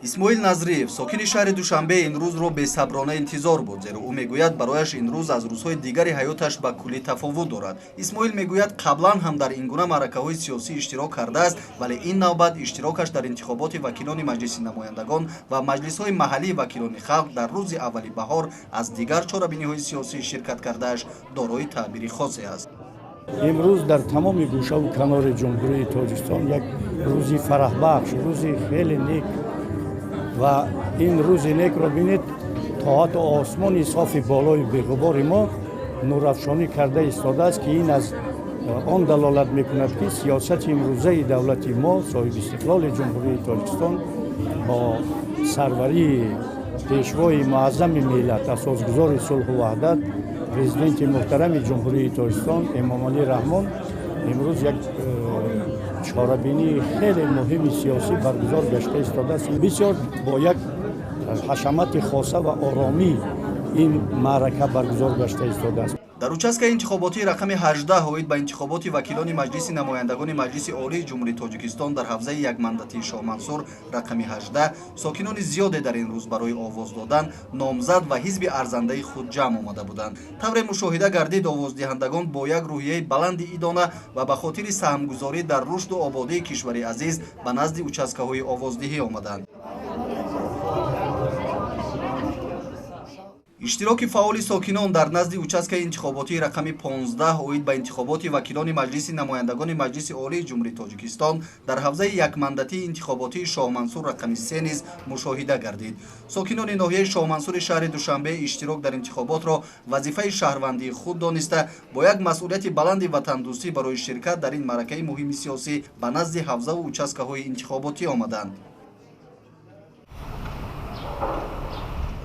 Исмоил Назриев, сокини шаҳри Душанбе, ин рӯзро бесаброна интизор буд, зеро ӯ мегӯяд, барояш ин рӯз аз рӯзҳои дигари ҳаёташ ба куллӣ тафовут дорад. Исмоил мегӯяд, қаблан ҳам дар ин гуна маъракаҳои сиёсӣ иштирок кардааст, вале ин навбат иштирокаш дар интихоботи вакилони Маҷлиси намояндагон ва маҷлисҳои маҳаллии вакилони халқ дар рӯзи аввали баҳор аз дигар чорабиниҳои сиёсӣ ширкат кардааш дорои таъбири хосе аст. Имрӯз дар тамоми гӯшаву канори Ҷумҳурии Тоҷикистон як рӯзи фараҳбахш, рӯзи хеле нек, ва ин рӯзи некро бинед, то ҳатто осмони софи болои беғубори мо нурафшонӣ карда истодааст, ки ин аз он далолат мекунад, ки сиёсати имрӯзаи давлати мо, соҳибистиқлоли Ҷумҳурии Тоҷикистон, бо сарварии Пешвои муаззами миллат, асосгузори сулҳу ваҳдат, Президенти муҳтарами Ҷумҳурии Тоҷикистон Эмомалӣ Раҳмон, имрӯз як чорабинии хеле муҳими сиёсӣ баргузор гашта истодааст. Бисёр бо як ҳашамати хоса ва оромӣ ин маърака баргузор гашта истодааст. Дар участкаи интихоботии рақами 18 оид ба интихоботи вакилони Маҷлиси намояндагони Маҷлиси Олии Ҷумҳурии Тоҷикистон дар ҳавзаи якмандатии Шоҳмансур рақами 18 сокинони зиёде дар ин рӯз барои овоз додан номзад ва ҳизби арзандаи худ ҷамъ омада буданд. Тавре мушоҳида гардид, овоздиҳандагон бо як рӯҳияи баланди идона ва ба хотири саҳмгузорӣ дар рушду ободии кишвари азиз ба назди участкаҳои овоздиҳӣ омаданд. Иштироки фаъоли сокинон дар назди участкаи интихоботии рақами 15 оид ба интихоботи вакилони Маҷлиси намояндагони Маҷлиси Олии Ҷумҳурии Тоҷикистон дар ҳавзаи якмандатии интихоботии Шоҳмансур рақами 3 низ мушоҳида гардид. Сокинони ноҳияи Шоҳмансури шаҳри Душанбе иштирок дар интихоботро вазифаи шаҳрвандии худ дониста, бо як масъулияти баланди ватандӯстӣ барои ширкат дар ин маъракаи муҳими сиёсӣ ба назди ҳавзаву участкаҳои интихоботӣ омаданд.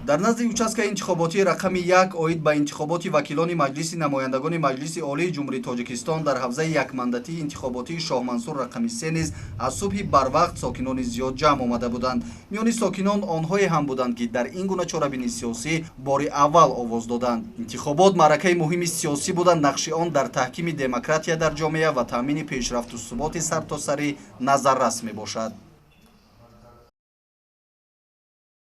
Дар назди участкаи интихоботии рақами 1 оид ба интихоботи вакилони Маҷлиси намояндагони Маҷлиси Олии Ҷумҳурии Тоҷикистон дар ҳавзаи якмандатии интихоботии Шоҳмансур рақами 3 низ аз субҳи барвақт сокинони зиёд ҷамъ омада буданд. Миёни сокинон онҳое ҳам буданд, ки дар ин гуна чорабинии сиёсӣ бори аввал овоз доданд. Интихобот маъракаи муҳими сиёсӣ буда, нақши он дар таҳкими демократия дар ҷомеа ва таъмини пешрафту суботи сартосарӣ назаррас мебошад.